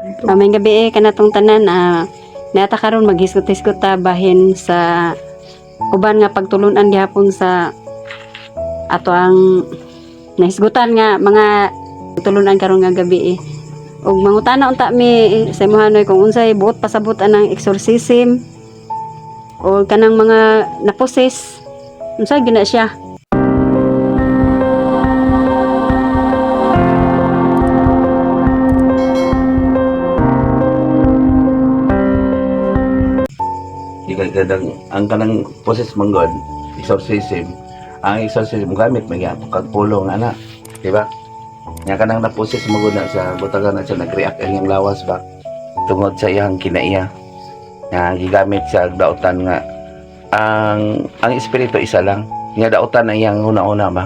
Maayong gabi eh, kanatong tanan, nata karon maghisgot-hisgot ta bahin sa uban nga pagtulunan gihapon sa ato ang nahisgutan nga mga tulunan karon nga gabi eh. Ug mangutana unta mi sa imuha, Noy, kung unsay buot pasabot anang exorcism o kanang mga naposes, unsay gina siya. Di kay kadang ang kanang process man god, exorcism. Ang exorcism gamit man gyud kag pulong ana, di ba? Nya kanang na process mo gud na siya, butagan na siya, nag-react ang iyang lawas ba tungod sa iyang kinaiya. Nga gigamit siya og dautan nga ang espiritu isa lang. Nga dautan ang iyang una-una ba?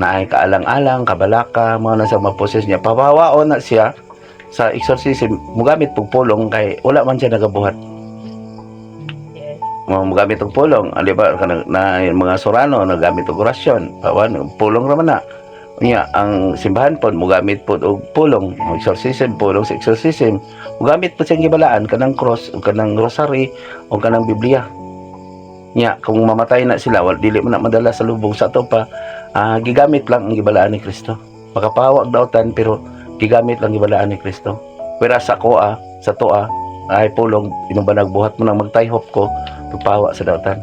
Na ay kaalang-alang, kabalaka, mga na sa maposes niya. Papawaon na siya sa exorcism, mugamit pug pulong kay wala man siya nagabuhat. Mga mugamit og pulong, ah, di ba kanang na yung mga Sorano nagamit og orasyon, pawan pulong ra man na. Unya ang simbahan pod mugamit pod og pulong, ang exorcism, pulong sa exorcism. Mugamit pod siyang gibalaan kanang cross o kanang rosary o kanang Biblia. Nya kung mamatay na sila, wal dili man na madala sa lubong sa ato pa, gigamit lang ang gibalaan ni Kristo. Makapahawa og dautan pero gigamit lang gibalaan ni Kristo. Whereas sa koa, sa toa, ay pulong imong ba nagbuhat mo nang magtayhop ko pagpawa sa dautan.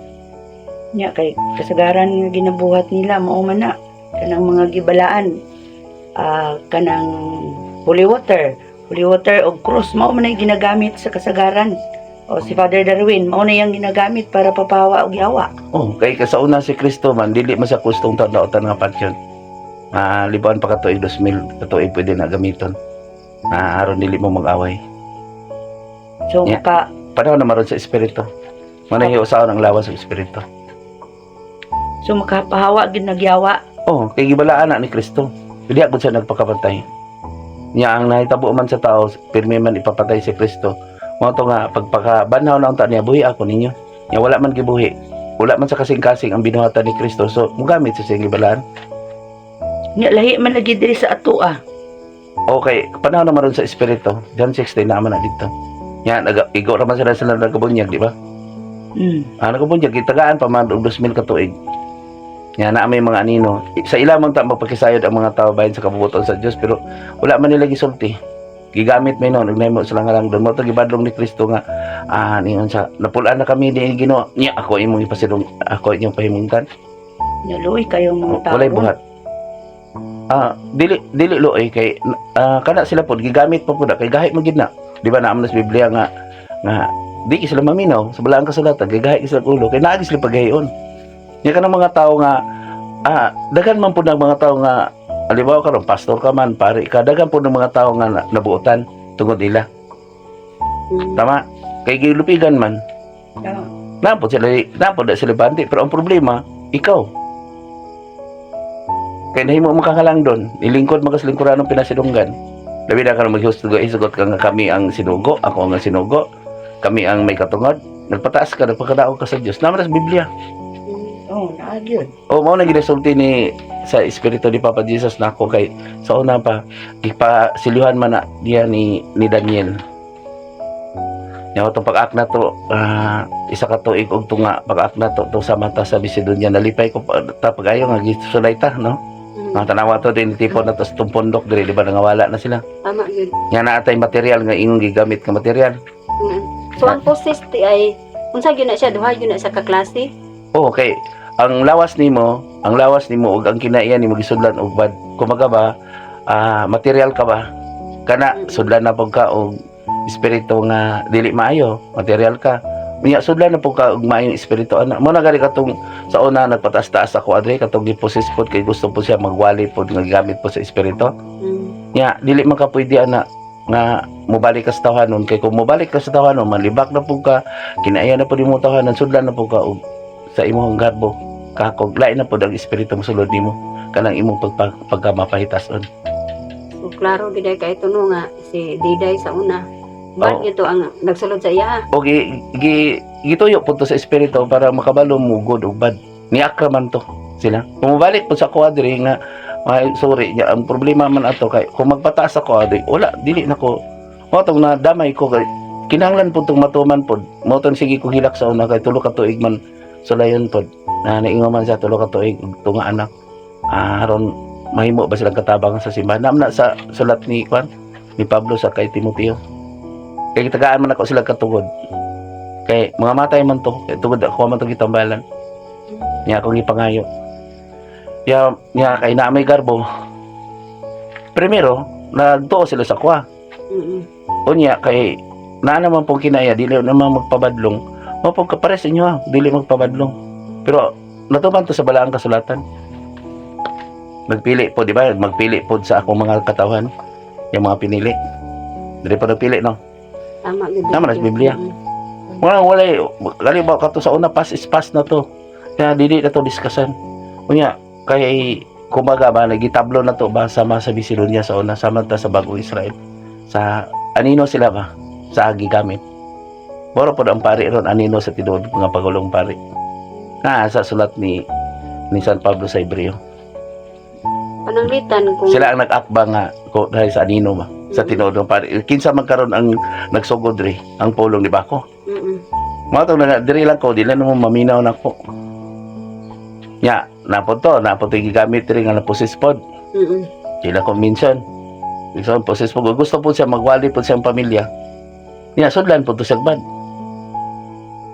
Nya kay kasagaran nga ginabuhat nila mao man na kanang mga gibalaan, kanang holy water og cross, mao man ay ginagamit sa kasagaran. O si Father Darwin, mao na yang ginagamit para papawa og yawa. Oh, kay kasauna si Kristo man dili man sa kustong taon dautan nga pansyon. Libuan pa ka tuig 2000 ka tuig pwede na gamiton. Aron dili mo mag-away. So maka Panahon na maron sa espiritu. Manay usaon ang lawas sa espiritu. So makapahawa gid nagyawa. Oh, kay gibalaan na ni Kristo. Dili ako siya nagpakapatay. Nya ang nahitabo man sa tao, pirmi man ipapatay si Kristo. Mao to nga pagpakabanhaw na unta niya, buhi ako ninyo. Nya wala man gibuhi. Wala man sa kasing-kasing ang binuhatan ni Kristo. So, mugamit sa siyang gibalaan. Nya lahi man lagi diri sa ato ah. Okay, panahon na maron sa espiritu. John 16 na man na dito. Yan, naga, igo raman sila sila nagabunyag, di ba? Nagabunyag, gitagaan pa man og 2000 ka tuig. Yan na may mga anino. Sa ilamang ta magpakisayod ang mga tao bahin sa kabubuton sa Dios, pero wala man nila gisulti. Gigamit may noon, nagnahimo sila nga lang doon. Mo to gibadlong ni Kristo nga ningon sa napulaan na kami ni Ginoo. Nya ako imong ipasilong, ako inyong pahimungtan. Nya luoy kayo mga tao. Walay buhat. Dili dili luoy kay kana sila pod gigamit pa pud na, kay gahi man gid na. Di ba naam na sa Biblia nga nga di sila maminaw sa balaang kasulatan kay gahi sila ulo kay naagi sila paggahion. Nya kanang mga tao nga daghan man pud ang mga tao nga halimbawa karon pastor ka man, pari ka, daghan pud ng mga tao nga nabuotan tungod nila. Tama? Kay gilupigan man. Napod sila, napod na sila bandi, pero ang problema, ikaw. Kay nahimo mo kang doon, ilingkod mo ka sa lingkuran ng pinasidunggan. Labi na ka maghusgo, isugot ka nga kami ang sinugo, ako ang sinugo, kami ang may katungod. Nagpataas ka, nagpakadaog ka sa Diyos. Naman sa Biblia. Oh, naa gyud. O mao na ginasulti ni sa espiritu ni Papa Jesus na ako kay sa una pa gipasiluhan man na diya ni Daniel. Nya atong pag-aak na to, isa ka tuig og tunga pag-aak na to to sa mata sa Macedonia, nalipay ko pa, ta pag-ayo nga gisulay ta, no. Mga tanawa to din tipo na to sa tumpondok diri, di ba nangawala na sila. Tama yun. Nya naa tay material nga ingong gigamit nga material. So ang possessed ti ay unsa gyud na siya, duha gyud na siya ka klase? Oh, kay ang lawas nimo, ang lawas nimo ug ang kinaiyan nimo gisudlan og bad. Kumaga ba, material ka ba? Kana sudlan na pud ka og espiritu nga dili maayo, material ka. Unya sudlan na pud ka og maayong espiritu ana. Mo na gani katong sa una nagpataas-taas ako adre katong gipossess pod kay gusto po siya magwali pod nga gamit po sa espiritu. Nya dili man ka pwede ana nga mobalik ka sa tawhanon kay kung mobalik ka sa tawhanon malibak na pud ka, kinaiyan na pud nimo tawhanon, sudlan na pud ka og sa imong garbo kakog lain na pud ang espiritu mosulod nimo kanang imong pagka mapahitason. So klaro gid ay kay tuno nga si Diday sa una. Bad Oo. ito ang nagsulod sa iya. O gi, gi gituyo pud to sa espiritu para makabalo mo good ug bad. Niakra man to sila. Kung mobalik pud sa kuadri nga ay, sorry niya ang problema man ato kay kung magpataas ako adri wala dili na ko Mao tong nadamay ko kay kinahanglan pud tong matuman pud. Mao tong sige ko hilak sa una kay 3 ka tuig man sulayon pud. Na naingon man siya 3 ka tuig ug tunga anak. Aron mahimo ba silang katabang sa simbahan. Naam na sa sulat ni kwan ni Pablo sa kay Timoteo. Kay gitagaan man ako sila katugod. Kay mga matay man to, kay tugod ako man to gitambalan. Niya akong gipangayo. Ya, niya kay naa may garbo. Primero, nagtuo sila sa kuha. Unya kay naa naman pong kinaya dili naman magpabadlong. Mao pong kapares inyo ha, dili magpabadlong. Pero natuman to sa balaang kasulatan. Nagpili po, di ba? Magpili po sa akong mga katawhan. Yung mga pinili. Dili pa nagpili, no? Tama gid. Tama na sa Biblia. Wala, wala. Kali ba kato sa una, pass is pass na to. Kaya dili na to diskasan. Unya, kay kumbaga ba, nagitablo na to ba sama sa Bisilonia sa una, sama ta sa Bagong Israel. Sa anino sila ba? Sa gigamit. Moro po ang pari ron anino sa tinuod mga pagulong pari. Na sa sulat ni San Pablo sa Hebreo. Pananglitan kung Sila ang nag-akba nga ko dahil sa anino ba sa tinuod ng pari. Kinsa man karon ang nagsugod ri ang pulong ni Bako. Mga to nga diri lang ko dili na mo maminaw na ko. Nya, napod to, napod to gigamit diri nga naposis pod. Dili ko minsan. Minsan poses pod. Gusto po siya magwali po siyang pamilya. Nya sudlan po to siya bad.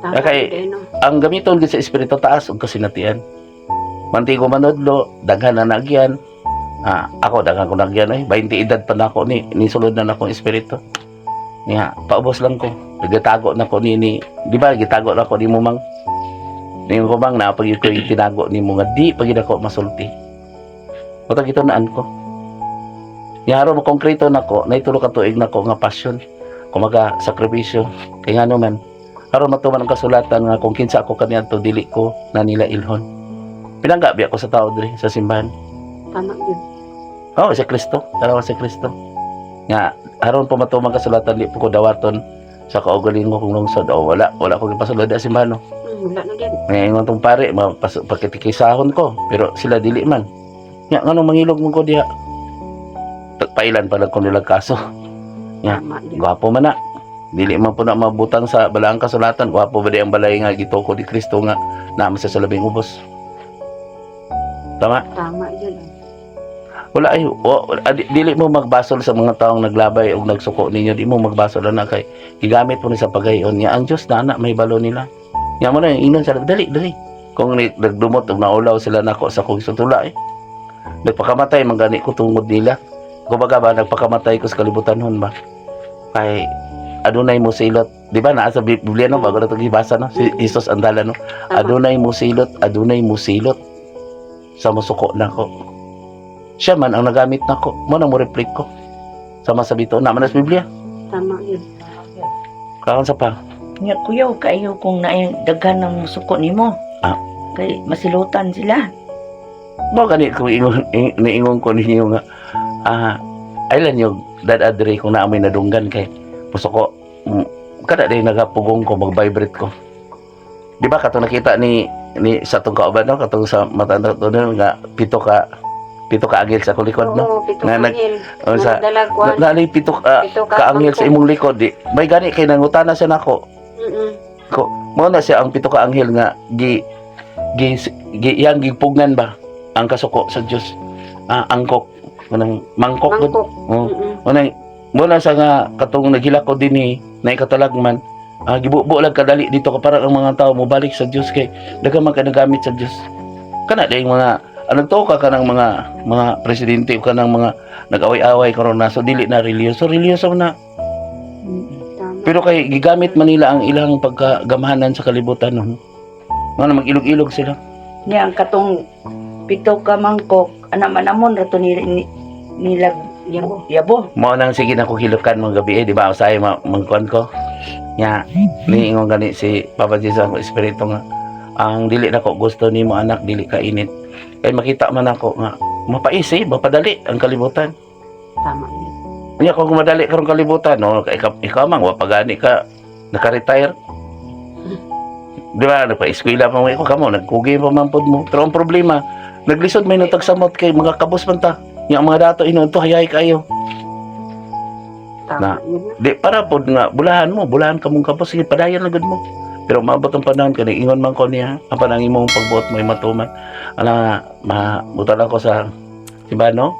Tama Okay. gid, no? Ang gamiton gid sa espiritu taas ug kasinatian. Mantigo manudlo, daghan na nagyan. Ako daghan ko nagyan ay 20 edad pa nako ni nisulod na nakong espiritu. Niya, paubos lang ko. Nagatago na ko ni, di ba gitago na ko ni mo mang. Ni ko bang na pag ko tinago ni mo nga di pag ako masulti. Mao gitunaan ko. Niya aron mo konkreto nako, nay 3 ka tuig nako nga passion. Kumaga sakripisyo. Kay ngano man aron matuman ang kasulatan nga kung kinsa ako kaniadto dili ko na nila ilhon. Pinangga biya ko sa tao diri sa simbahan. Tama gid. Oh, si Kristo. Dalawa si Kristo. Nga aron po matuman kasulatan di po ko dawaton sa kaugalingon kong lungsod. Oh, wala wala ko gipasulod sa simbahan no. Wala na gid. Ngayon tong pare, pakitikisahon ko, pero sila dili man. Nga nganong mangilog mo ko diha? Pailan pa lang ko nilang kaso. Nga. Tama gid. Gwapo man na. Dili man po na mabutang sa balaang kasulatan. Gwapo ba di ang balay nga gituko ni Kristo nga naman sa labing ubos. Tama? Tama gid. Wala ay o, dili mo magbasol sa mga taong naglabay o nagsuko ninyo. Di mo magbasol na kay gigamit mo ni sa pagayon niya. Ang Diyos na anak may balo nila. Nga mo na yung ingnon sa dali dali. Kung nagdumot og naulaw sila nako sa kong sutula eh. Nagpakamatay man gani ko tungod nila. Kumbaga ba nagpakamatay ko sa kalibutan hon ba. Kay adunay mo silot. Di ba naa sa Biblia no bago na ito gibasa no si Jesus ang dala no. Tama. Adunay mo silot sa musuko nako. Siya man ang nagamit nako. Mo na mo reflect ko. Sama sa bito na man sa Biblia. Tama gid. Kaon sa pa. Nya kuyaw kaayo kung naay daghan ng musuko nimo. Kay masilutan sila. Mo gani ko ingon niingon ko ninyo nga ailan yung dad adre kung naamoy nadunggan kay musuko kada day nagapugong ko mag-vibrate ko. Di ba katong nakita ni sa tong kauban no katong sa mata to no, nga pito ka anghel sa kulikod no. Oo, pito Nga ka anghel. O, sa Nagdala kuan. nali pito ka Pito ka kaanghel sa imong likod di. May gani kay nangutana siya nako. Ko mo na siya ang pito ka anghel nga gi gi, gi yang gipugnan ba ang kasuko sa Dios. Angkok kanang mangkok gud. Mangkok. Oh. Mo na sa nga katong naghilak ko dinhi na ikatalagman gibubo lang kadali dito ka para ang mga tao mobalik sa Dios kay daghan man ka nagamit sa Dios. Kana dayong mga anong to ka kanang mga presidente o kanang mga nag-away-away karon na so dili na relihiyoso relihiyoso na Tama. pero kay gigamit man nila ang ilang pagkagamhanan sa kalibutan nun. Nga na mag-ilog-ilog sila. Nya ang katong pito ka mangkok ana man amon ra to ni nilag Yabo. yabo. Mao nang sige na ko hilukan mga gabi eh, di ba? Usahay mangkuan ko. Nya, niingon gani si Papa Jesus ang espiritu nga ang dili na ko gusto nimo anak dili ka init. Kay makita man ako nga mapais eh, mapadali ang kalibutan. Tama gid. Nya kung madali karong kalibutan no, kay ikaw man wa pa gani ka naka-retire. Di ba, nagpa-eskwela pa mo ikaw kamo, nagkugi pa man pod mo. Pero ang problema, naglisod may natagsamot kay mga kabos man ta. Nya ang mga dato ino to hayay kayo. Tama Na. yun na. Di para pod nga bulahan mo, bulahan ka mong kapos, sige, padayon na gud mo. Pero maabot ang panahon kani ingon man ko niya, apan ang imong pagbuot mo ay matuman. Ala, mabutan ako sa simbahan, no?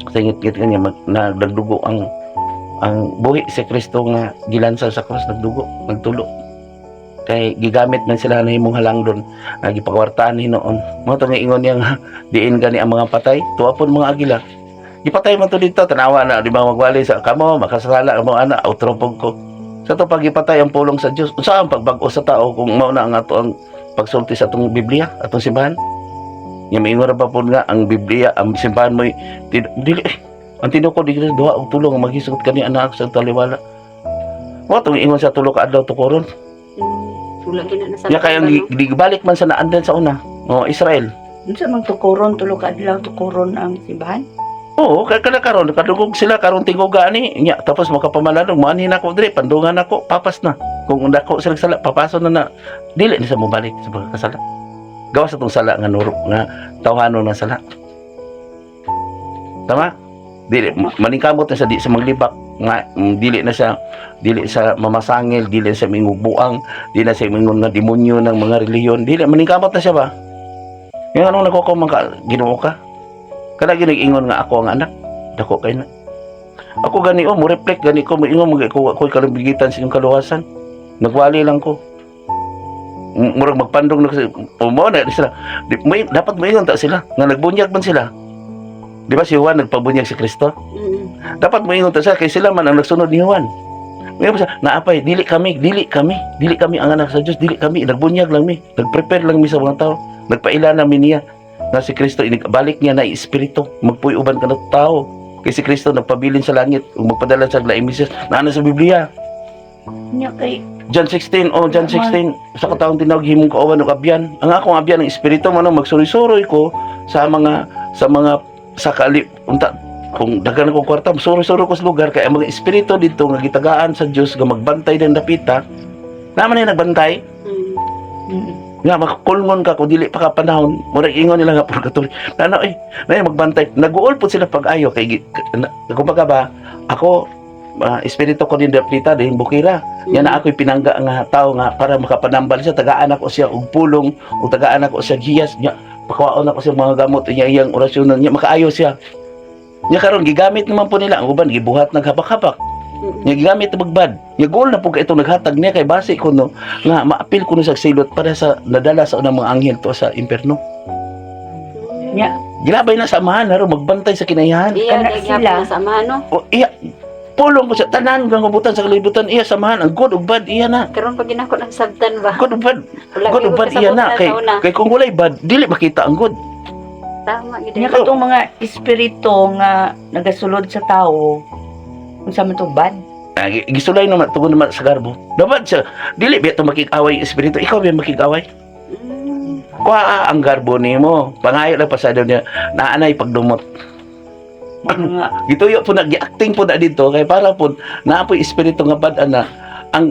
Sa ngit-ngit kanya nagdugo ang buhi si Kristo nga gilansa sa krus, nagdugo, nagtulo. Kay gigamit man sila na himong halangdon nga gipakwartaan hinuon. Mao to nga ingon niya nga diin gani ang mga patay, tuwa pud mga agila. Gipatay man to dito, tanawa na, di ba magwali sa kamo, makasala mo ana, outropog ko. Sa to pagipatay ang pulong sa Dios, unsa ang pagbag-o sa tao kung mao na ang ato ang pagsulti sa atong Biblia, atong simbahan? Nga maingon ra pa pud nga ang Biblia, ang simbahan mo'y dili eh, ang tinukod di duha og tulo nga maghisgot kani anak sa taliwala. Wa tong ingon sa tulo ka adlaw tukoron. Wala gina na sa Nya kay ang gibalik man sa naandan sa una. Oh, Israel. Unsa man tukoron, tulo ka adlaw tukoron ang simbahan? Oo, kay kada karon kadugog sila karon tinguga ani nya, tapos makapamalandong moanhin ako diri, pandungan ako, papas na. Kung dako sila sala, papaso na na. Dili ni sa mobalik sa mga kasala. Gawas atong sala nga nuro nga tawhanon ng sala. Tama? Dili maningkamot na sa di sa maglibak nga dili na sa dili sa mamasangil, dili sa mingugbuang, dili na sa mingon nga demonyo ng mga relihiyon, dili maningkamot na siya ba? Nga anong nagkukuha man ka, Ginoo ka? Kada giniingon nga ako ang anak, dako kay na. Ako gani, oh, mo reflect gani ko, moingon mo ko ako'y kalambigitan sa inyong kaluwasan. Nagwali lang ko. Murag magpandong na kasi mo na sila. Di, may, dapat moingon ta sila nga nagbunyag man sila. Di ba si Juan nagpabunyag si Kristo? Dapat moingon ta sila kay sila man ang nagsunod ni Juan. Ngayon siya, naapay, dili kami, dili kami, dili kami ang anak sa Diyos, dili kami, nagbunyag lang mi, nagprepare lang mi sa mga tao, nagpaila namin niya na si Kristo, balik niya na espiritu, magpuy uban ka ng tao. Kay si Kristo nagpabilin sa langit, ug magpadala sa laing Mesiyas, naana sa Biblia. Nya kay John 16, oh, John 16, sa katawang tinawag himong kauban og abyan. Ang akong abyan ang espiritu man ang magsuroy-suroy ko sa mga sa kali unta kung daghan akong kwarta, suroy-suroy ko sa lugar kay ang mga espiritu dito nga gitagaan sa Dios nga magbantay ng dapita. Naman na nagbantay nga makakulngon ka kung dili pa ka panahon, murag ingon nila nga purgatory na eh na magbantay, naguol pud sila pag-ayo kay kumbaga ba ako, espiritu ko din dapita din bukira. Yan na ako'y pinangga nga tao nga para makapanambal siya, tagaan ako siya og pulong o tagaan ako siya hiyas niya, pakuwaon ako siya mga gamot niya, iyang orasyon niya, makaayo siya. Nya karon gigamit naman po nila ang uban, gibuhat naghabak-habak. Nya gigamit na magbad. Nya goal na po kay itong naghatag niya kay base ko no nga maapil ko no sa silot para sa nadala sa unang mga anghel to sa impierno. Nya Gilabay na sa amahan haro magbantay sa kinayahan. Iya, Kana kay sila. sila. Sa amahan, no? O iya pulong ko sa tanan nga ngubutan sa kalibutan, iya samahan ang good ug bad, iya na. Karon pag ginako ng sabtan ba? Good ug bad. Wala Good gyud ug bad iya kasabot na sa kay una. kay kung walay bad dili makita ang good. Tama gyud. Nya katong mga espiritu nga nagasulod sa tao, unsa man to, bad? Ah, gisulay naman tungod naman sa garbo. Dapat siya dili biya to makig-away ang espiritu, ikaw biya makig-away. Kuha ang garbo nimo. Pangayo lang pasado niya naanay pagdumot. Mga Gituyo po na gi-acting po na dito kay para po naa po espiritu nga bad ana ang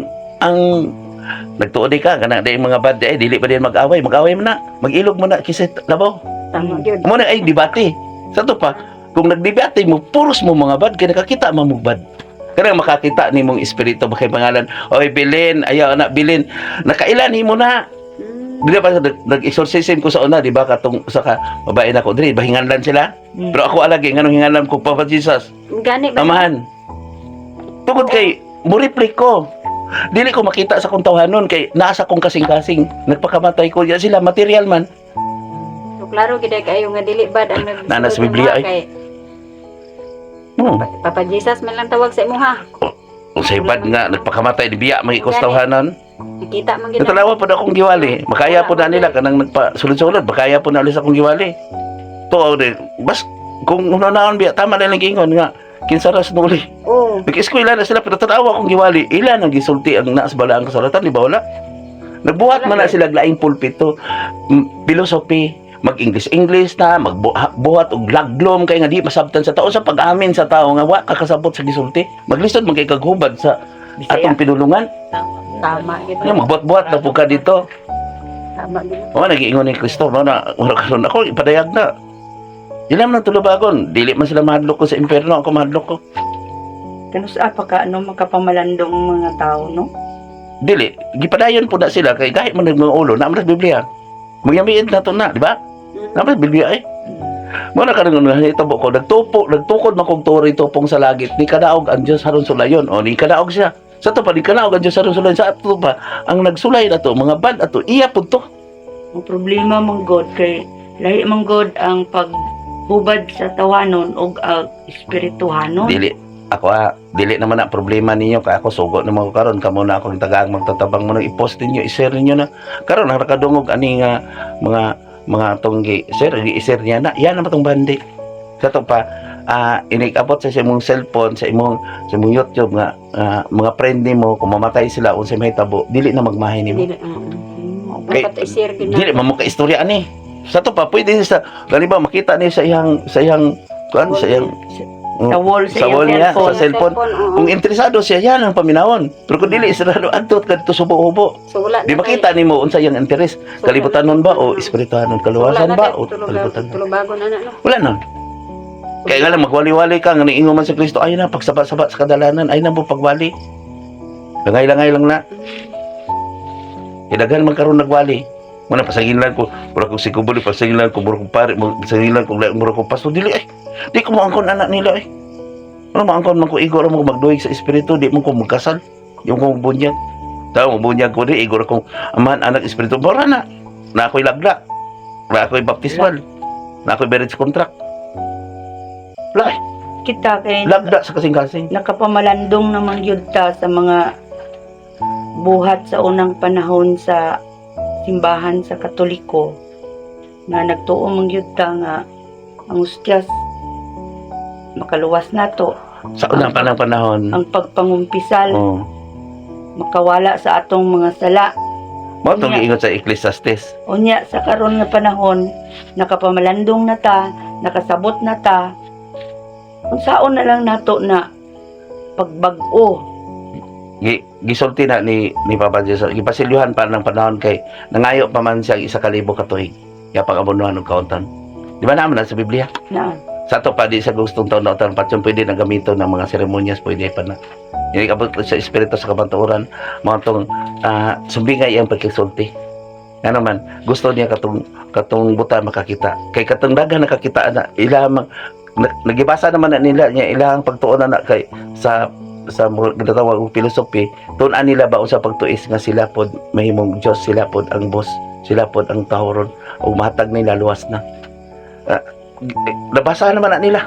nagtuod ka kana day mga bad eh dili pa din mag-away, mag-away man na, mag-ilog man na kisa labaw. Tama gyud. Mo na ay debate. Sa to pa, kung nagdebate mo, puros mo mga bad kay nakakita man mo bad. Kanang makakita nimong espiritu ba kay pangalan, "Oy Bilin, ayaw na Bilin." Nakailan nimo na. Di ba nag-exorcism ko sa una, di ba, katong sa ka babae na ko diri, bahinganlan sila. Pero ako alagi nganong hinganlan ko, Papa Jesus. Gani ba? Amahan. Tungod kay mo reply ko. Dili ko makita sa kong tawhanon kay nasa kong kasing-kasing. Nagpakamatay ko ya sila material man. So, klaro gyud kayo nga dili bad ang nag Nana sa Biblia, ay. kay Hmm. Papa Jesus man lang tawag sa imuha. Unsay bad nga nagpakamatay di biya may ikos tawhanon. Nakita man gyud. Natalawa po na akong giwali. Makaya po na nila kanang nagpa sulod-sulod. Makaya po na ulit sa akong giwali. To, di, bas kung unanaon biya tama na lang giingon nga kinsa ras nuli. Oo. Nag-eskwela na sila pero tanawa akong giwali. Ila nang gisulti ang naas bala ang kasulatan, di ba wala? Nagbuhat man na sila laing pulpito, philosophy, mag-English English na, magbuhat og laglom kay nga di masabtan sa tao sa pag-amin sa tao nga wa kakasabot sa gisulti. Maglisod man kay kaghubad sa Bisaya. atong pinulungan. Tama gyud. Nga magbuhat-buhat na po ka dito. Tama gyud. O nagiingon ni Kristo, mo na wala karon ako ipadayag na. Dili man tulubagon, dili man sila mahadlok ko sa impierno, ako mahadlok ko. Kanusa pa ka ano makapamalandong mga tao, no? Dili, gipadayon po na sila kay kahit man mga ulo na man sa Biblia. Magyamiin na to na, di ba? Na man sa Biblia eh. Mo na karon nga hitabo ko nagtupo, nagtukod man kog turi tupong sa langit, ni kadaog ang Dios aron sulayon. O ni kadaog siya. Sa to pa ni kadaog ang Dios aron sulayon sa ato pa ang nagsulay na to mga bad ato iya pud to. Ang problema man God kay lahi man God ang paghubad sa tawanon og ang espirituhanon. Dili ako ah, dili naman na problema ninyo kay ako sugo naman ko karon, kamo na akong tagaang magtatabang mo nang i-post ninyo, i-share ninyo na karon ang nakadungog ani nga mga atong gi share, gi-share niya na yan naman tong bandi sa to pa inikabot sa imong cellphone, sa imong YouTube nga mga friend nimo, kung mamatay sila, unsay mahitabo, dili na magmahay nimo. Dili, oo. Kay- Dapat i-share gyud na. Dili man mo ka istorya ani sa to pa, pwede sa gani ba makita niya sa iyang kuan, sa iyang Sa wall sa, Sa wall iyang niya, cellphone. sa cellphone. Oo. Kung interesado siya, yan ang paminawon. Pero kung dili interesado, adto kadto subo-hubo. So wala Di na makita nimo unsa iyang interes. Kalibutanon ba o espirituhanon? Kaluwasan ba o kalibutan? Tulubagon ana, no. Wala na. Kaya nga lang magwali-wali ka nga niingon man sa Kristo, ay na pagsaba-saba sa kadalanan, ay na mo pagwali. Langay-langay lang na. Kaya man karon nagwali. Muna pasanginlan ko, mura kong sikubuli, pasanginlan ko, mura kong pare, pasanginlan ko, mura kong pastor. Dili ay, di ko maangkon anak nila eh. Ano maangkon man ko, igor mo ko magduhig sa espiritu, di mo ko magkasal, di mo ko magbunyag. Tao, magbunyag ko di, igor akong amahan, anak, espiritu. Mura na, na ako'y lagla, na ako'y baptismal, na ako'y marriage contract. Wala eh, Kita kay lagda sa kasing-kasing. nakapamalandong naman gyud ta sa mga buhat sa unang panahon sa simbahan sa Katoliko nga nagtuo man gyud ta nga ang hustyas makaluwas nato. Sa unang panahon, Ang pagpangumpisal makawala sa atong mga sala. Mao tong giingon sa Ecclesiastes. Unya sa karon nga panahon nakapamalandong na ta, nakasabot na ta, unsaon na lang nato na pagbag-o? Gisulti na ni Papa Jesus, gipasilyuhan pa ng panahon kay nangayo pa man siya ang 1,000 ka tuig. Ya pag-abonohan og kauntan. Di ba naman na sa Biblia? Na. Sa ato pa di sa gustong taon na taon patyon pwede na gamiton ng mga seremonyas, pwede pa na. Yung ikabot sa espiritu sa kamatuoran, mga tong sumbingay ang pagkisulti. Nga naman, gusto niya katong katong buta makakita. Kay katong daghan nakakita na ilang nagibasa naman na nila niya ilang pagtuon na kay sa ginatawag og philosophy, tun-an nila ba unsa pagtuis nga sila pod mahimong Dios, sila pod ang boss, sila pod ang tahoron ug mahatag nila luwas na. Nabasa naman na nila.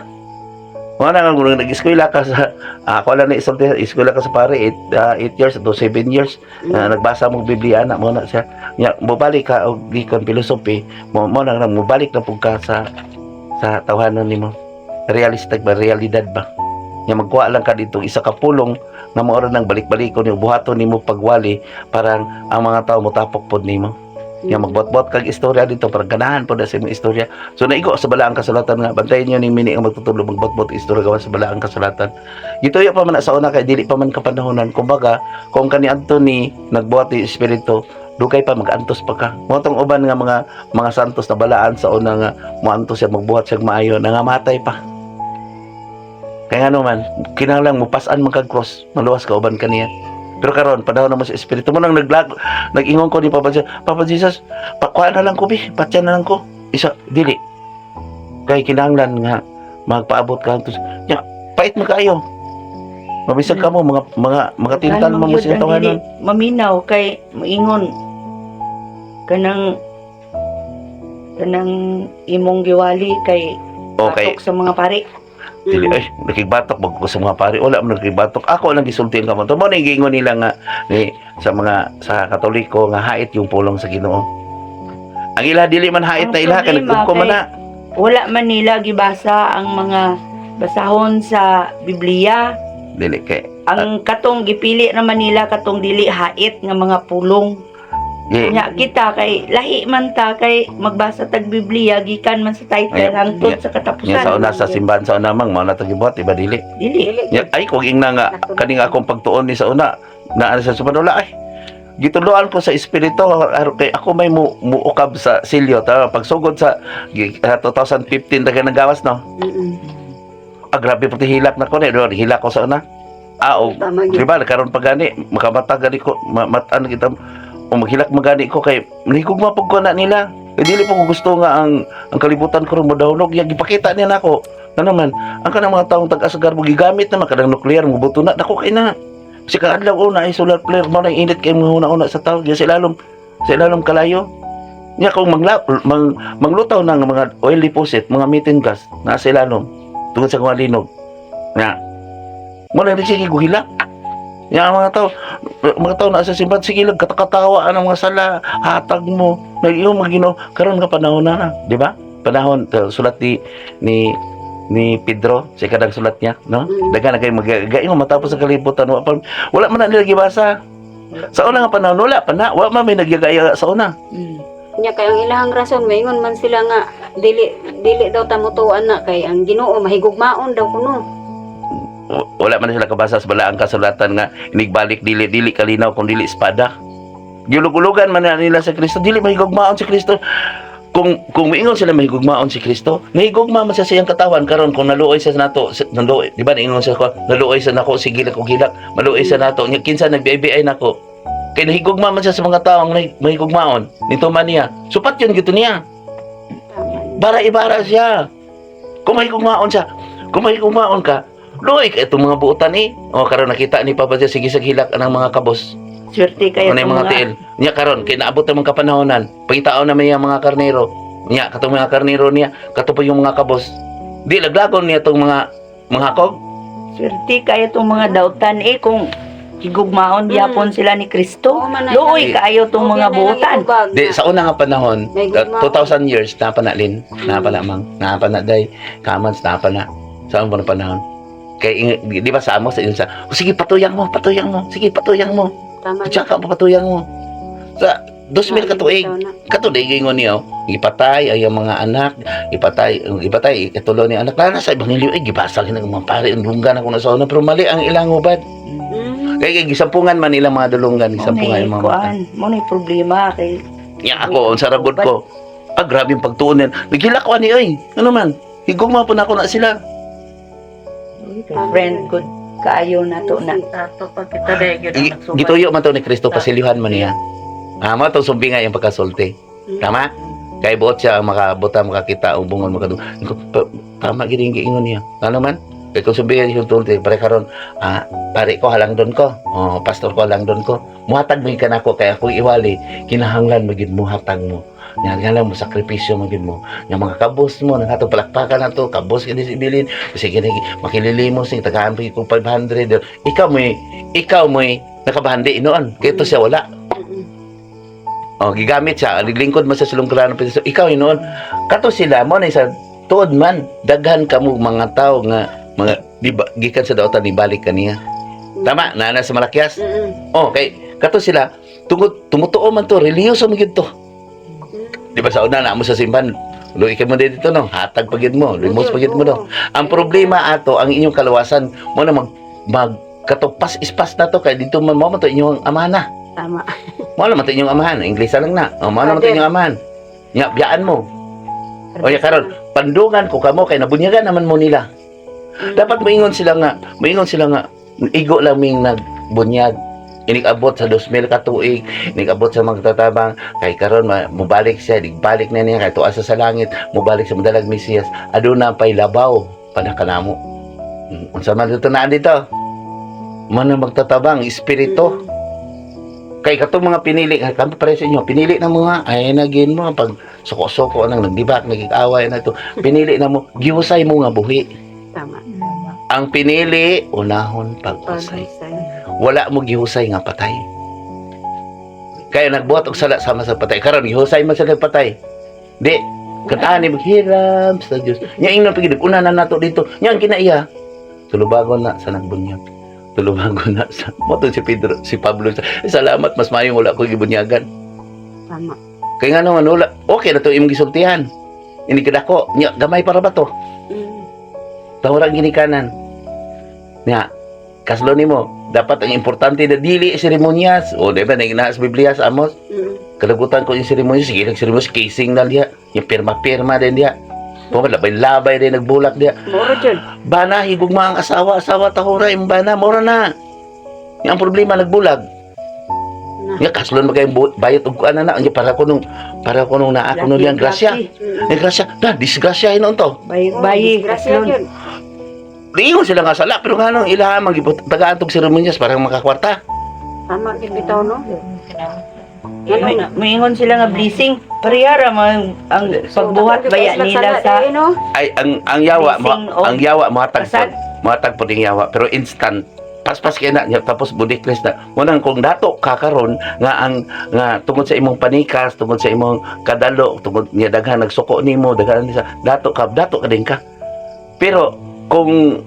Mga na nga nag-eskwela ka sa ako lang na isulti, eskwela ka sa pare 8 years to 7 years. Nagbasa mo Biblia na mo na siya. Nya mobalik ka og gikan philosophy, mo na nga mobalik na pud ka sa tawhanon nimo. Realistic ba, realidad ba? Nya magkuha lang ka dito isa ka pulong nga mao ra nang balik-balikon nimo, buhaton nimo pagwali, parang ang mga tao motapok pod nimo. Nga magbuot-buot kag istorya dito para ganahan pod na sa imong istorya. So naigo sa balaang kasulatan nga bantayan niyo ning mini ang magtutudlo magbuot-buot istorya gawas sa balaang kasulatan. Gituyo pa man na sa una kay dili pa man kapanahonan. Kumbaga, kung kaniadto ni nagbuhat ni espiritu, dugay pa mag-antos pa ka. Mao tong uban nga mga santos na balaan sa una nga moantos siya magbuhat siya maayo, nangamatay pa. Kaya nga naman, kinahanglan mo pasan man kag cross, maluwas ka uban kaniya. Pero karon panahon na mo sa espiritu mo nang naglag nag-ingon ko ni Papa Jesus, "Papa Jesus, pakuha na lang ko bi, patyan na lang ko." Isa dili. Kay kinahanglan nga magpaabot ka antos. Nya, pait man kaayo. Mabisag ka mo mga tintal mo mo Daghan sa man gyud ang tawanan. dili maminaw kay maingon kanang kanang imong giwali kay Okay. batok sa mga pari. Dili ay nakigbatok bag ko sa mga pari. Wala man nakigbatok. Ako lang gisulti ang kamot. Mo na giingon nila nga ni sa mga sa Katoliko nga hait yung pulong sa Ginoo. Ang ila dili man hait Ang na ila kay problema nagugko man kay- na. Wala man nila gibasa ang mga basahon sa Biblia. Dili kay Ang katong gipili naman nila katong dili hait nga mga pulong. Gi, Nya kita kay lahi man ta kay magbasa tag Biblia gikan man sa title Ay, hangtod sa katapusan. Nya sa una sa simbahan sa una mang mao na to gibuhat iba dili. Dili. Nya, ay kung ingna nga kaning akong pagtuon ni sa una na sa sumanula ay gituluan ko sa espiritu kay ako may muukab sa silyo ta pagsugod sa 2015 taga nagawas, no. Ah, grabe pati hilak na ko ni, hilak ko sa una. Ah, o, Tama gyud. di ba, karon pa gani, makamata gani ko, mataan kita, o maghilak magani ko kay nahigugma pud ko na nila. Kay dili po ko gusto nga ang kalibutan ko ron modawnog, ya gipakita niya nako. Na naman, ang kanang mga taong tag-asagar mo gigamit naman kanang nuklear mo buto na dako kay na. Kasi kaadlaw una ay solar flare mo na init kay mga una-una sa tao, diyan sa ilalom kalayo. Nya kung manglutaw na ng mga oil deposit, mga methane gas nasa ilalom tungod sa mga linog. Nga. Mo na sige guhila. Ya ang mga tao na sa simbahan, sige lang katakatawa ang mga sala, hatag mo. Nag-iyo magino karon nga panahon na, na, di ba? Panahon sulat ni ni ni Pedro sa kadang sulat niya, no? Mm. Daghan na kay magayo matapos ang kalibutan, wala pa, wala man na nila gibasa. Sa una nga panahon wala pa na, wala man may nagyagaya sa una. Nya kay ang ilahang rason maingon man sila nga dili dili daw ta motuan na kay ang Ginoo mahigugmaon daw kuno. Wala man sila kabasa sa balaang kasulatan nga inigbalik dili dili kalinaw kung dili espada. Gilugulugan man na nila sa Kristo, dili mahigugmaon si Kristo. Kung miingon sila mahigugmaon si Kristo, nahigugma man siya sa iyang katawan karon kung naluoy siya nato, naluoy, di ba niingon siya ko, naluoy sa nako sige lang kog hilak, maluoy sa nato, nya kinsa nagbiay nako. Kay nahigugma man siya sa mga tawo ang mahigugmaon, nito man niya. Supat yun gito niya. Tama. Bara ibara siya. Kung mahigugmaon siya, kung mahigugmaon ka, luoy ka itong mga buotan eh. O karon nakita ni Papa siya sige sa hilak ang mga kabos. Swerte kayo Ano yung mga tiil. Niya karon kay naabot ang mga kapanahonan. Pangitaon naman niya mga karnero. Niya katong mga karnero niya, kato pa yung mga kabos. Di laglagon niya tong mga kog. Swerte kayo tong mga dautan eh kung higugmaon gyapon sila ni Kristo. Oo, man na Luoy kaayo tong Okay mga na lang buotan. itubag Di na. sa una nga panahon, May gugmaon. 2,000 years na panalin, na pa mang, na pa na day, kamans na pa na. Sa una panahon. Kay di ba sa amo sa inyo sa, "Oh, sige patuyang mo, patuyang mo, sige patuyang mo." Tama. Tsaka mo patuyang mo. Sa 2000 ka tuig, Tama. kato na ingon niyo, ipatay ay ang mga anak, ipatay, ipatay katulo ni anak. Lana sa ebanghelyo ay gibasa gid ang mga pare ang dunggan ako na sa una pero mali ang ilang hubad. Kay gisampungan man ilang mga dulunggan, gisampungan Mo yung mga mata. kuan, mo na problema kay Nya ako ang saragod ko. Ah, grabe yung pagtuon niyan. Naghilak ko ani oy. Ano man? Higugma po na ako na sila. kay friend good kaayo nato na. Ato pag kita dahil yun ang nagsubay. Gituyo man to ni Kristo, pasilyuhan man niya. Ah, mo tong sumbinga yung pagkasulti. Tama? Kay buot siya ang makabuta, makakita, ang bungon, makadung. Tama gid yung giingon niya. Ano man? Kay kung sumbinga yung tulti, pare karon, ah, pare ko halang doon ko. Oh, pastor ko halang doon ko. Muhatag mo ka nako kay akong iwali, kinahanglan magid muhatag mo. Yan nga lang mo sakripisyo magid mo. Yang mga kabos mo nang palakpakan na to, kabos kini si Ibilin. Sige na makililimos ni tagaan pa ko 500. Ikaw mo'y nakabahandi noon. Kay ito siya wala. Oh, gigamit siya, naglingkod man sa silong piso. Ikaw noon. Kato sila mo na isa tuod man daghan kamo mga tao nga mga di ba, gikan sa daotan ni balik kaniya. Tama, nana sa Malakyas. Oh, kay kato sila tungod tumutuo man to, relihiyoso man gyud to. Di ba sa una na mo sa simbahan, luwi ka mo dito no, hatag pa gyud mo, limos pa gyud mo no. Ang problema ato ang inyong kalawasan mo na mag mag katupas ispas na to kay dito man mo man to inyong amana. Tama. Mo naman to inyong amahan, Inglesa lang na. O, mo naman to Father. inyong amahan. Nya biyaan mo. O ya karon, pandungan ko kamo kay nabunyagan naman mo nila. Dapat moingon sila nga igo lang ming nagbunyag. Inig-abot sa 2000 ka tuig, inig-abot sa mga tatabang, kay karon mobalik siya, igbalik na niya kay tuwa sa langit, mobalik sa madalag Mesiyas. Aduna pay labaw panakanamo. Unsa man dito naan dito? Man ang magtatabang espiritu. Kay katong mga pinili, kay kami pare sa inyo, pinili na mo nga, ay nagin mo pag suko-suko nang nagdibak, nagigaway na ito. Pinili na mo, gihusay mo nga buhi. Tama. Ang pinili, unahon pag-usay. Pag-usay. Wala mo gihusay nga patay. Kaya nagbuhat og sala sama sa patay. Karon gihusay man sila patay. Di kataan ni maghiram sa Dios. Nya ingnon pagid una na nato dito. Nya ang kinaiya. Tulubagon na sa nagbunyag. Tulubagon na sa mo to si Pedro, si Pablo. Salamat mas mayong wala ko gibunyagan. Tama. Kay nga naman wala. Okay na to imong gisultihan. Ini kadako, nya gamay para ba to? Tawrang ginikanan. Nya, kaslo nimo, dapat ang importante na dili seremonyas. O di ba nang sa Biblia sa Amos? Kalagutan ko yung seremonyas, sige lang seremonyas, casing na diha. Yung pirma-pirma din diha. Kung labay-labay rin nagbulak diya. Muro jud. Bana, higugma ang asawa, asawa tahura imong bana, mora na. Yang problema nagbulag. Na. Nga kaslon magay bayot og kuan na na para ko nung naa ko nung diyang grasya. Eh grasya, na disgrasya hinon to. Bayi, bayi, Disgrasya kaslon. jud. Diingon sila nga sala pero nga nung ilaha magipot tagaan tog seremonyas parang makakwarta. Tama gid bitaw, no. Ngano na? Moingon sila nga blessing. Parehara man ang pagbuhat baya nila sa eh, no? Ay ang yawa mo Blessing og ang yawa mohatag kasal. pod, mohatag pod ang yawa pero instant paspas kay na niya tapos budikles na munang kung dato ka karon nga ang nga tungod sa imong panikas, tungod sa imong kadalo, tungod niya daghan nagsuko nimo, daghan sa dato ka, dato ka din ka, pero kung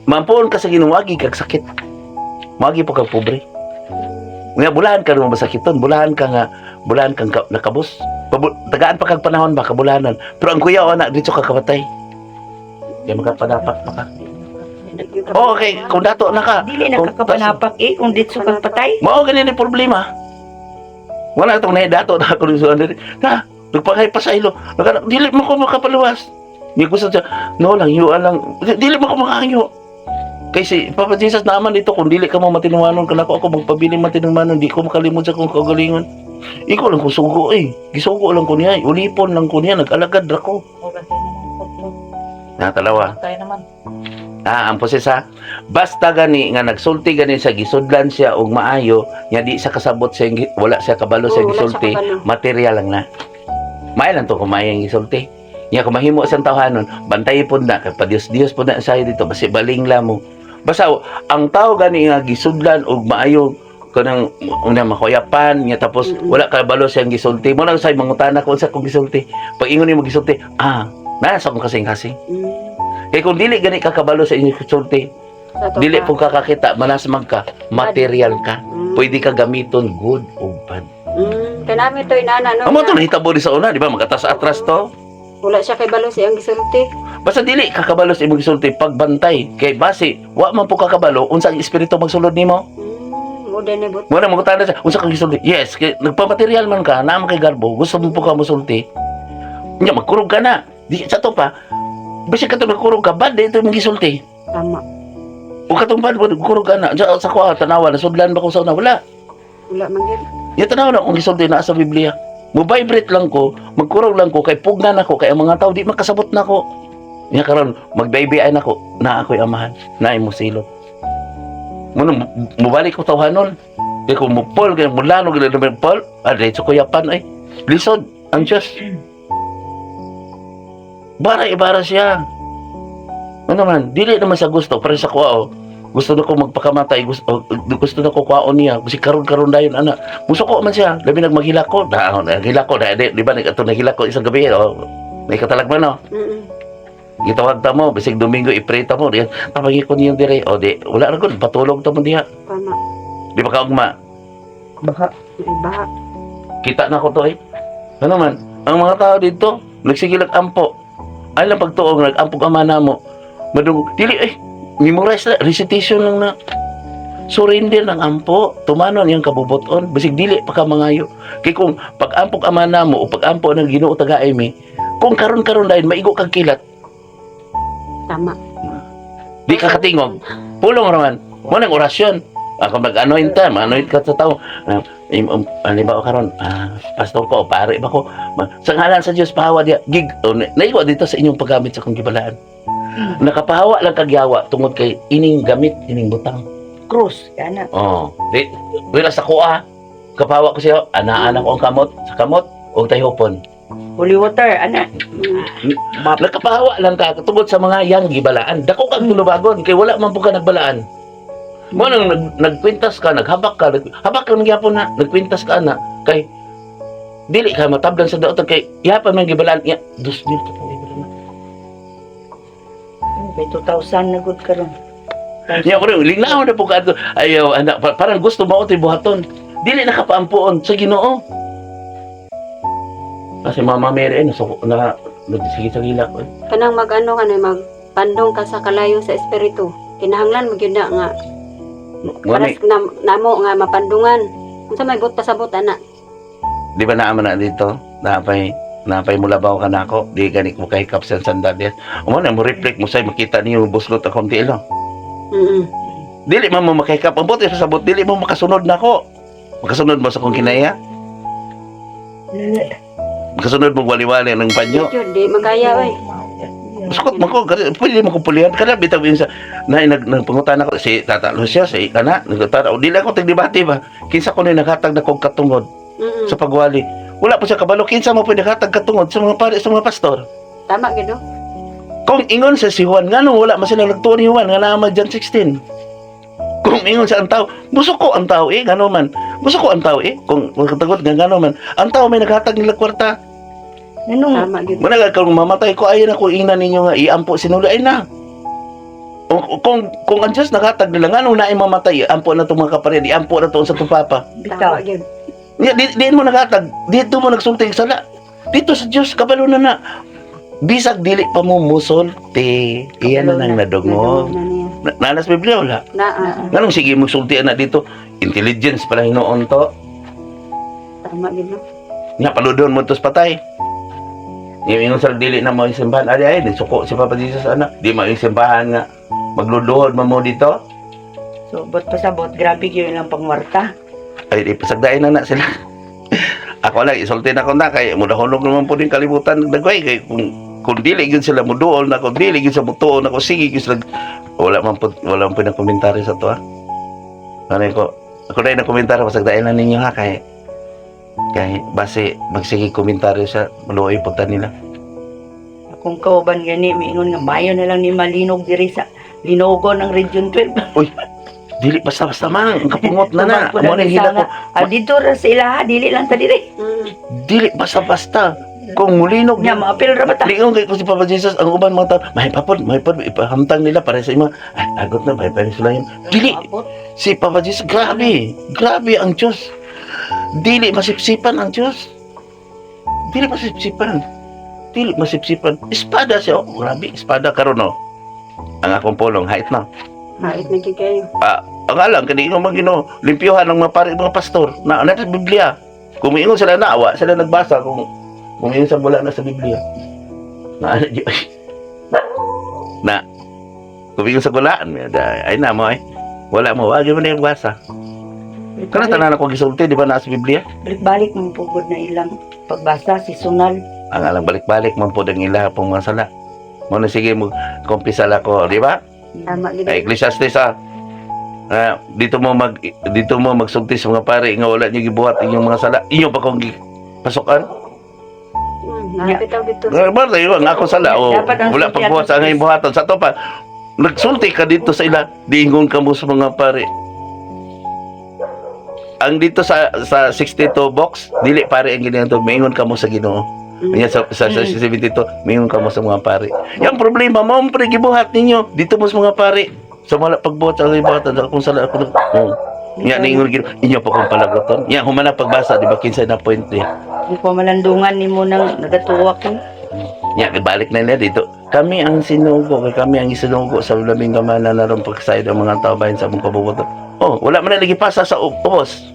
mampuon ka sa Ginoo, agi kag sakit, moagi po kag pobre nga bulahan ka mo masakiton, bulahan ka nga bulahan kang nakabos. Tagaan pa kag panahon ba kabulahanan, pero ang kuya na dito ka kamatay kay makapanapak pa ka. Oh, okay, kung dato na ka. Dili na kakapanapak eh kung ditso kag patay. Mao ganyan yung problema. Wala itong nahidato na ako sa diri. Na, nagpangay pa sa ilo. Nagana, dili mo ko makapaluwas. Ni gusto siya, no lang, yuan lang. Dili mo ko makahangyo. Kay si Papa Jesus naman dito, kung dili ka mo matinumanon, kanako ako magpabili matinumanon, di ko makalimot sa akong kaugalingon. Ikaw lang ko sugo eh. Gisugo lang ko niya, eh. Ulipon lang ko niya, nag-alagad ra ko. Natalawa. Tayo naman. Ah, ang proses ha. Basta gani nga nagsulti gani sa gisudlan siya og maayo, nya di sa kasabot sa wala siya kabalo sa Oo, wala siya gisulti, kabalo. material lang na. Maayo lang to kung maayo ang gisulti. Nya kung mahimo siyang tawhanon, bantay pod na kay pa-Dios-Dios pod na sayo dito basi baling la mo. Basta ang tao gani nga gisudlan og maayo kanang una makuyapan nya tapos wala kabalo siyang gisulti mo lang say mangutana ko unsa kong gisulti pag ingon nimo gisulti, ah, nasa akong kasing-kasing. Kay kung dili gani ka kabalo sa inyong gisulti, Sa to dili ka. po ka kakita, manasmag ka, material ka. Pwede ka gamiton good o bad. Kay nami to inana, no. Amo to nahitabo ni sa una, di ba? Magatas-atras to. Wala siya kay balo siyang gisulti. Basta dili ka kabalo sa imong gisulti pagbantay kay base wa man po kakabalo unsa ang espiritu magsulod nimo. Mo din ni but. Mo na mangutana siya, unsa kang gisulti? Yes, kay nagpamaterial man ka, naa man kay garbo, gusto mo po ka mosulti. Nya magkurog ka na. Di sa to pa. Basta ka to nagkurog ka, bad ito imong gisulti. Tama. O katong bad, kurog ka na. Sa kuha, tanawa, nasudlan ba ko sa una? Wala. Wala man gyud. Ya tanaw na kung gisulti na sa Biblia. Mo-vibrate lang ko, magkurog lang ko kay pugnan ako kay ang mga tao di makasabot na ko. Nya karon magbaby ay nako, na ako'y amahan, na imo silot. Mo mubalik ko tawhanon. Kay kung mupol kay mulano gid naman Paul, ah, diretso ko yapan ay. Lisod ang Diyos. Bara ibara siya. Ano man, dili naman sa gusto, pero sa kuha oh. Gusto na ko magpakamatay, gusto, gusto na ko kuhaon niya. Kasi karon-karon dayon ana. Musuko man siya, labi nag maghilak ko. Na, oh, naghilak ko, na, di ba nag ato naghilak ko isang gabi, oh. May katalag man oh. Gitawag ta mo, bisig Domingo i-pray ta mo. Di, tabagi ko niyo dire. O di, wala ra gud, patulog ta mo diha. Tama. Di ba kaugma? Baha. Ay baha. Kita na ko to eh. Ano man, ang mga tao dito, nagsige ampo. Ay lang pagtuong, nag-ampog ama na mo. Madung, dili eh, memorize na, recitation lang na. Surrender ng ampo, tumanon yung kabubuton, basig dili pa ka mangayo. Kay kung pag-ampog ama na mo, o pag-ampo ng Ginoo tagaay mi, kung karon-karon dahil maigo kang kilat, Tama. di ka katingog. Pulong raman. Mo nang orasyon. Ako mag-anoint ta, mag-anoint ka sa tao. Ah, halimbawa karon, ah, pastor ko o pare ba ko? Sa ngalan sa Dios pahawa diya. Gig oh, naigo dito sa inyong paggamit sa akong gibalaan. Nakapahawa lang kagyawa tungod kay ining gamit, ining butang. Cross, ana. Oh, di wala sa kuha. Kapahawa ko siya, ana-ana ko ang kamot, sa kamot og tayhopon. Holy water, ana. Nakapahawa lang ka tungod sa mga yang gibalaan. Dako kang tulubagon kay wala man po ka nagbalaan. Mo nang nagkwintas ka, naghabak ka, habak ka magyapon na, nagkwintas ka na kay dili ka matablan sa daotan kay yapan man gibalaan ya 2,000 ka pang gibalaan. May 2,000 na gud karon. Ya ko rin lingnaw na po ka adto. Ayaw anak parang gusto mo ito buhaton. Dili na kapaampuon sa Ginoo. Kasi Mama Mary ay nasuko na nagsige sa gilak. Eh. Kanang mag-ano ka na magpandong ka sa kalayo sa espiritu. Kinahanglan mo gyud na nga Mo para ni, na, namo nga mapandungan. Unsa may but pasabot ana? di ba naama na dito? Naapay Napay mo labaw ka na ako, di gani ko kahikap sa sandalya. Umo na mo reflect mo say makita niyo buslot akong tiil. Dili man mo makahikap ang buti sa sabot, dili mo makasunod nako. Makasunod mo sa akong kinaiya? Makasunod mo wali-wali ng panyo? Yun, di magkaya oy. Sukot man ko, pwede mo ko pulihan. Kada bitaw yun sa, na, nagpangutan ako, si Tata Lucia, si kana, nagtata, dili ako tigdebate ba? Kinsa ko ni naghatag na kong katungod sa pagwali. Wala po siya kabalo, kinsa mo po naghatag katungod sa mga pare, sa mga pastor. Tama gid, no? Kung ingon sa si Juan, ngano wala man sila nagtuo ni Juan, nga naa man John 16. Kung ingon sa ang tao, buso ko ang tao eh, ngano man. Buso ko ang tao eh, kung katagot nga ngano man. Ang tao may naghatag nila kwarta. Nanong Tama gid. Muna kung mamatay ko, ayun ako ingnan ninyo nga iampo sinuli ay na. Kung ang Diyos naghatag nila, ngano na mamatay, iampo na itong mga kapared, iampo na itong sa itong papa. Bitaw. Tama gid. Di, di, diin mo naghatag, dito mo nagsulti ang sala. Dito sa Diyos, kabalo na na. Bisag dili pa mo musulti. Iyan na nang nadungog. Nadungog na niya. Nanas Biblia wala. Na, ah, Nganong sige magsulti na dito, intelligence pala hinuon to. Tama gid, no? Nga paludon mo tos patay. Yung sa dili na mo yung simbahan, ay ay, di suko si Papa Jesus anak. Di mo yung simbahan nga magluluhod man mo dito. So bot pasabot, grabe gyud ilang pangwarta. Ay di pasagdain na na sila. Ako lang isulti na ko na kay mudahulog naman po din kalibutan dagway kay kung dili gyud sila muduol na kung dili gyud sila mutuon na kung sige gyud sila wala man po na komentaryo sa to ha. Ano ko ako na yung komentaryo pasagdain na ninyo ha kay kay base magsige komentaryo sa maluoy punta nila. Akong kauban gani miingon nga mayo na lang ni malinog diri sa linogon ang Region 12. Dili basta-basta man, ang kapungot na na. Tumag po Amo na na hila sa ko. nga. Ah, dito ra sa ilaha, dili lang ta diri. Dili basta-basta. Kung mulinog Nya maapil ra ba ta? Liong kay ko si Papa Jesus ang uban mga tao, may papod, may papod, ipahamtang nila para sa imo. Ay, agot na, may para sila yun. Dili, si Papa Jesus, grabe, grabe ang Diyos. Dili masipsipan ang Diyos. Dili masipsipan. Dili masipsipan. Espada siya, oh, grabe, espada karon no. Ang akong pulong, hait na. Hait na gid kayo. Ah, ang alam kani ingon man Ginoo, limpyuhan ng mga pare mga pastor na na sa Biblia. Kung miingon sila na awa, sila nagbasa kung miingon sa wala na sa Biblia. Na ano di na kung miingon sa gulaan, ay na mo ay. Wala mo, wag mo na yung basa. Kana tanan ako gisulti, di ba na sa Biblia? Balik-balik man pugod na ilang pagbasa seasonal. Ang alang balik-balik man po ang ila pong mga sala. Mo na sige mo kumpisal ako, di ba? Tama gid. Ay, Ecclesiastes ah. Ah, dito mo magsulti sa mga pare nga wala niyo gibuhat inyong mga sala. Inyo pa kong pasukan. Bitaw dito. Ba tayo ang ako sala o Dapat ang wala sulti pagbuhat sa ato sa ang buhaton sa to pa. Nagsulti ka dito sa ila, diingon ka mo sa mga pare. Ang dito sa 62 box, dili pare ang ginanto, maingon ka mo sa Ginoo. Nya sa 72, maingon ka mo sa mga pare. Yang problema mo, ang pre gibuhat ninyo dito mo sa mga pare. Sa wala pagbuhat sa ang buhatan sa akong sala ako. Oh. Nya ningon Ginoo, inyo pa kong palagoton. Nya humana pagbasa, di ba kinsay na point niya. Ang pamalandungan nimo nang nagatuwa ko. Nya, balik na nila dito. Kami ang sinugo, kay kami ang isinugo sa labing kamana na ron pagsayod ang mga tao bahin sa among kabubuto. Oh, wala man na lagi pasa sa ubos.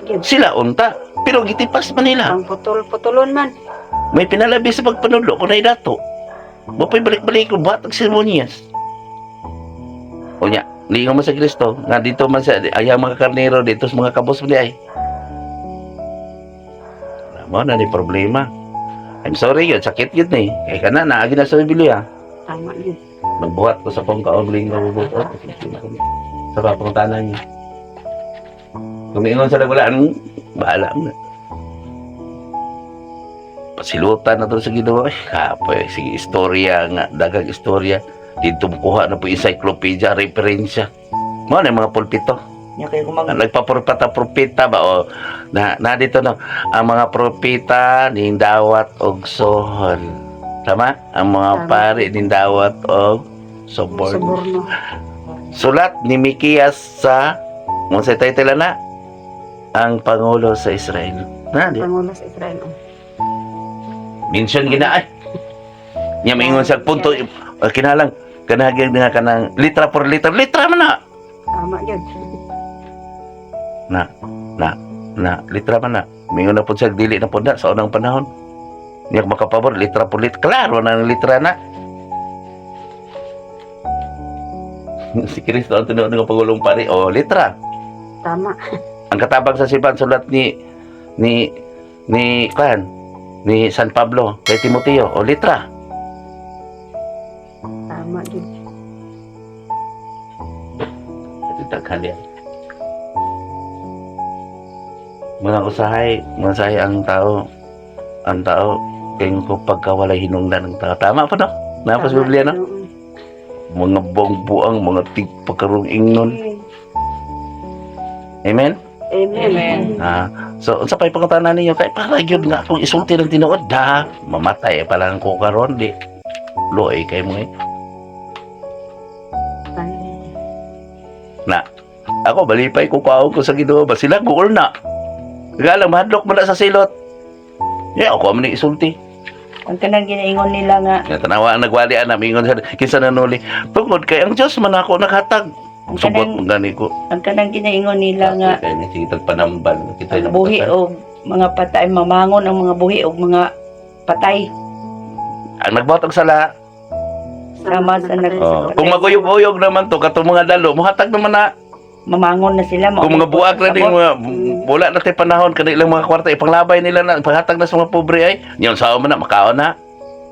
Gid. Sila unta, pero gitipas man nila. Ang putol-putulon man. May pinalabi sa pagpanudlo kung dato. Mapay balik-balik ko buhat ang seremonyas. O nya, lingaw man sa Kristo, nga dito man sa ayang mga karnero dito sa mga kabos mo di ay. Mo na ni problema. I'm sorry yun, sakit yun eh. Kaya ka na, naagi na sa Biblia. Tama gid. Nagbuhat ko sa kong kaugling nga bubuot. Sa papuntanan niya. Kung ingon sa lagulaan, bahala mo na. Pasilutan na to sa Ginoo. Ay, kapoy. Sige, istorya nga. Dagang istorya. Dito kuha na po encyclopedia, referensya. Mo na yung mga pulpito. Nya kay kumag Nagpapropeta propeta ba o na, na dito no ang mga propeta ning dawat og sohol. Tama? Ang mga Tama. pari ning dawat og suborno. Suborno. Sulat ni Mikias sa unsay title na ang pangulo sa Israel. Na di. Pangulo sa Israel. Oh. Mention gina ay. Nya maingon sa punto kinalang kanagig nga kanang litra por litra litra man na. Tama gid. Na na litra man na. Mingon na pud siya dili na pud na sa unang panahon. Niya makapabor, litra po litra. Klaro na ang litra na. Si Kristo ang tinuod nga pagulong pari. O, litra. Tama. Ang katabang sa simbahan, sulat ni kan ni San Pablo kay Timoteo, o, litra. Tama gyud. Ito daghan yan. Mga usahay, mga usahay ang tao, kay ko pagka walay hinungdan ng tao. Tama pa, no? Napa sa Tama, Biblia, no? oo. Mga buang-buang, mga tigpakarong ingnon. Amen? Amen. Amen. Ah, so unsa pay pangutana ninyo kay para gyud nga akong isulti ng tinuod da, mamatay pa lang ko karon di. Luoy kay mo eh. Na. Ako balipay ko kaon ko sa Ginoo ba sila guol na. Galang mahadlok mo na sa silot. Yeah, ako man ni isulti. Ang kanang ginaingon nila nga Nga tanawa ang nagwali ana mingon sa kinsa nanuli. Tungod kay ang Dios man ako naghatag. Ang Sugot kanang mo gani ko. ang kanang ginaingon nila nga Kay ni sige tagpanambal kita ang buhi og mga patay, mamangon ang mga buhi og mga patay. Ang nagbuhat og sala. Sama sa Oh, kung maguyog-uyog naman to katong mga dalo, muhatag naman na. Mamangon na sila. Kung mga buag na din, mga, wala na tay panahon, kanilang mga kwarta, ipanglabay nila na, panghatag na sa mga pobre ay, yan sa man na, makaon na.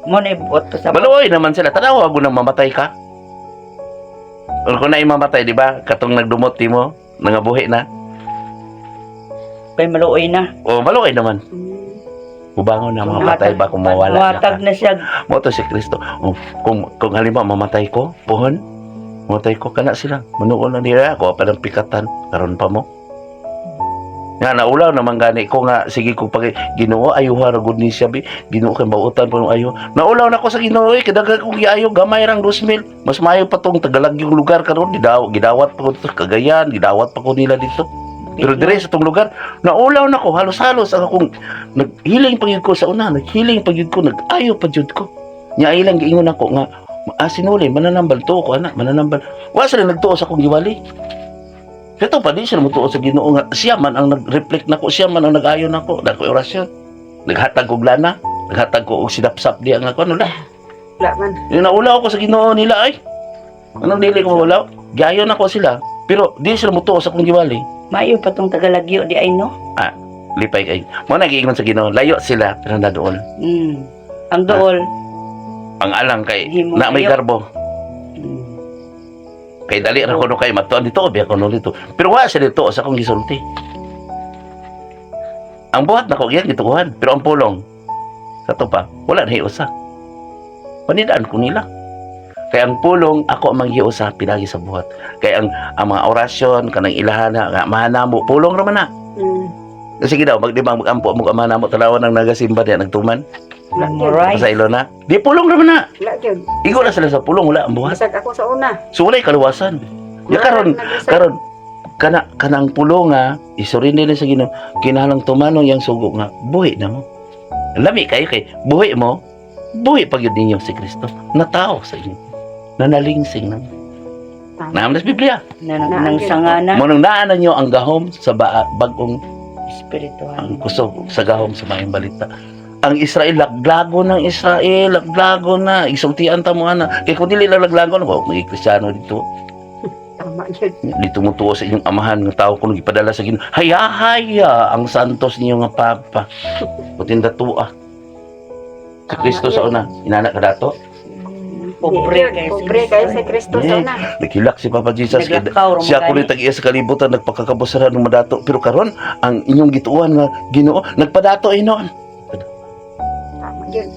Mo na ibuot pa sa Maluoy naman sila, tanawa ko nang mamatay ka. O kung na mamatay, di ba? Katong nagdumot ti mo, nangabuhi na. Kay maluoy na. O maluoy naman. Ubangon na mga patay ba kung mawala na ka. Muhatag na siya. Mo to si Kristo. O, kung halimbawa mamatay ko, pohon, mamatay ko, kana sila. Manuol na nila ako, pa ng pikatan, karon pa mo. Nga naulaw naman gani ko nga sige ko pag Ginoo ayuha ra gud ni siya bi Ginoo kay mautan pa nung ayo. Naulaw na ko sa Ginoo eh kadaghang kong giayo gamay rang 2,000. Mas maayo pa tong tagalag yung lugar karon didaw gidawat pa ko dito Cagayan, gidawat pa ko nila dito. Pero dire sa tong lugar, naulaw na ko halos-halos ang akong naghiling pa gyud ko sa una, naghiling pa gyud ko, nag-ayo pa gyud ko. Nya ilang giingon ako nga sinuli mananambal to ko ana, mananambal. Wa sila nagtuo sa akong giwali. Kato pa di sila motuo sa Ginoo nga siya man ang nag-reflect nako, siya man ang nag-ayo nako, dako orasyon. Naghatag og lana, naghatag ko og sinapsap diya nga ko ano la. Wala man. Yung naulaw ko sa Ginoo nila ay. Anong dili ko maulaw? Giayo nako sila, pero di sila motuo sa akong giwali. Maayo pa tong Tagalagyo di ay no. Lipay kay. Mo na giingon sa Ginoo, layo sila pero na doon. Ang dool. Ang alang kay Himo na may kayo. garbo. Kay dali ra kuno kay matuan dito, biya kuno dito. Pero wa sila dito sa akong gisulti. Ang buhat nako giyan gitukuhan, pero ang pulong sa to pa, wala na hiusa. Panidaan ko nila. Kay ang pulong ako ang manghiusa pinagi sa buhat. Kay ang mga orasyon kanang ilahan na nga mahanamo pulong ra man na. Sige daw, magdi ba magampo mo ama namo tanawan ang nagasimba diya nagtuman Wala gyud. Memorize. sa ilo na. Di pulong ra man na. Wala gyud. Igo na sila sa pulong, wala ang buhat. Bisag ako sa una. So walay kaluwasan. Ya karon Nag-resign. karon kana kanang pulo nga isurrender na sa Ginoo, kinahanglang tumanong yang sugo nga buhi na mo. Lami kayo kay buhi mo, buhi pag yun ninyo si Kristo na tao sa inyo na nalingsing na. Tama. Naam sa Biblia. Na, nang sangana. Mo nang naanan nyo ang gahom sa bagong Espiritual. ang kusog sa gahom sa maayong balita. Ang Israel laglago ng Israel, laglago na isultian ta mo ana. Kay kung dili lang laglago na, maging Kristiyano dito. Tama gyud. Di tumutuo sa inyong amahan nga tao kung gipadala sa Ginoo. Hayahaya ang santos ninyo nga papa. Putin datua. Si Kristo sa una, inana ka dato. Pobre kay si Pobre kayo si Kristo sa una. Naghilak si Papa Jesus kay Naglakaw ra mo siya ko gani. ni tag-iya sa kalibutan nagpakakabusaran ng madato pero karon ang inyong gituohan nga Ginoo nagpadato ay noon. Tama gyud.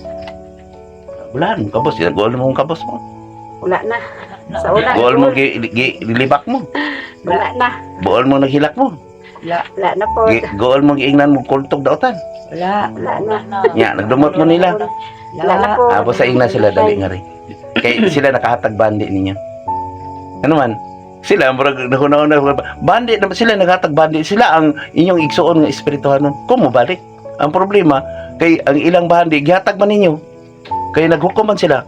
Wala nang kabos, gool mo ang kabos mo. Wala na. Sa una. Gool mo gi, gi, gilibak mo. Wala na. Buol mo naghilak mo. Wala. Wala na po. Gi, gool mo giingnan mo kultog daotan. Wala. Wala na. Nya nagdumot mo nila. Wala na po. Ah, basta ingna sila dali nga rin. Kay sila nakahatag bandi ninyo. Ano man? Sila murag nahuna-huna bandi naman sila naghatag bandi sila ang inyong igsuon nga espirituhanon. Kung mobalik. Ang problema kay ang ilang bandi gihatag man ninyo. Kay naghukom man sila.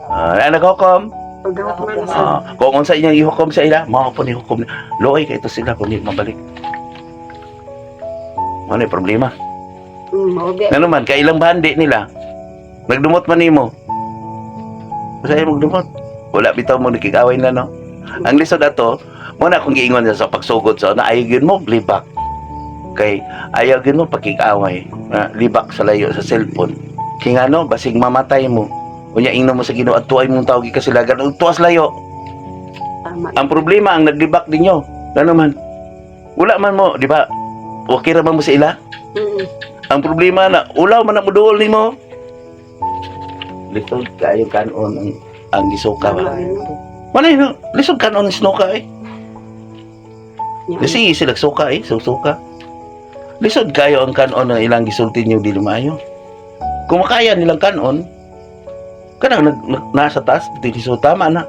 Ah, naghukom. Paghawak man sa Ah, kung unsa inyong ihukom sa ila, mao po ni hukom. Luoy kay ito sila kung di mabalik. Ano yung problema? Mao ba. Ngano man kay ilang bandi nila. Nagdumot man nimo. Masaya magdumot. Wala bitaw mo nakikaway na, no. Ang lisod ato, mo na akong giingon sa pagsugod sa na ayaw gyud mo libak. Kay ayaw gyud mo pakig-away, na libak sa layo sa cellphone. Kay ngano basig mamatay mo. Unya ingnon mo sa Ginoo at tuay mong tawag kasilagan ug tuas layo. Tama. Ang problema ang naglibak ninyo. Ngano man? Wala man mo, di ba? Okay ra man mo sa ila. Ang problema na ulaw man ang muduol nimo. Lisod kayo kanon ang gisuka ba. Tama, no? Wala no, lisod kanon ang snuka eh. Nya, Kasi sila suka eh, susuka. Lisod kayo ang kanon ang ilang gisulti niyo dili maayo. Kung makaya nilang kanon, kanang nasa taas dili so tama na.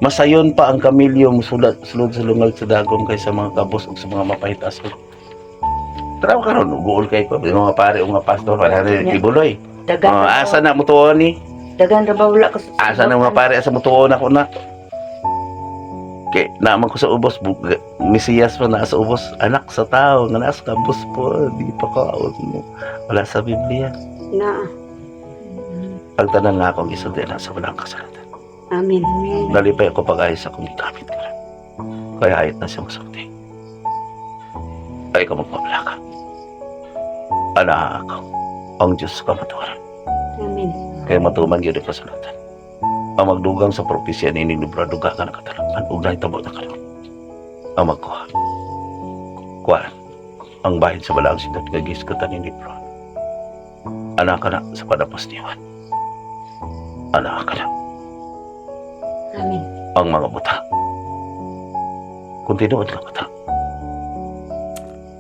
Masayon pa ang kamilyo musulat sulod sa lungal sa dagom kaysa mga kabos ug sa mga mapahit asol. Tara karon uguol kay pa mga pare o mga pastor para yeah. Kibuloy. Dagan Oh, ra asa na mo tuon ni? Dagan ra ba wala ka Asa na mga pare asa mo tuon ako na? Kay naaman ko sa ubos Mesiyas pa naa sa ubos, anak sa tao nga naa sa kabos po di pa kaon mo. Wala sa Biblia. Na. Ang tanan nga akong gisulti na sa walang kasalatan. Amen. Nalipay ako pag-ayos akong gigamit ka. Kaya ayot na siya masulti. Ay ka magpaplaka. Ana ako. Ang Diyos ka matuwaran. Amen. Kaya matuman yun ang kasulatan. Ang magdugang sa propesya ni libro duga ka nakatalakpan ug nahitabo na karon. Ang magkuha. Kuha. Ang bahin sa balaang sindot nga gisgutan ni libro. Anak ka na sa panapos ni Juan. Anak ka na Amen. ang mga buta. Kung tinuod nga buta,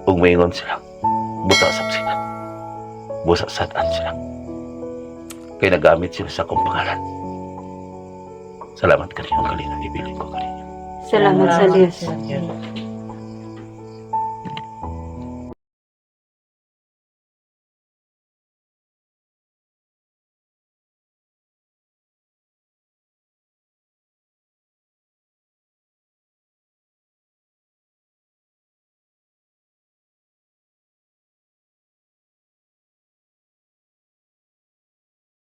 ug maingon sila, buta sab sila. Busa sad-an sila. Kay nagamit sila sa akong pangalan. Salamat kaniyong kalinaw, ibilin ko kanino. Salamat sa Dios. Diyos.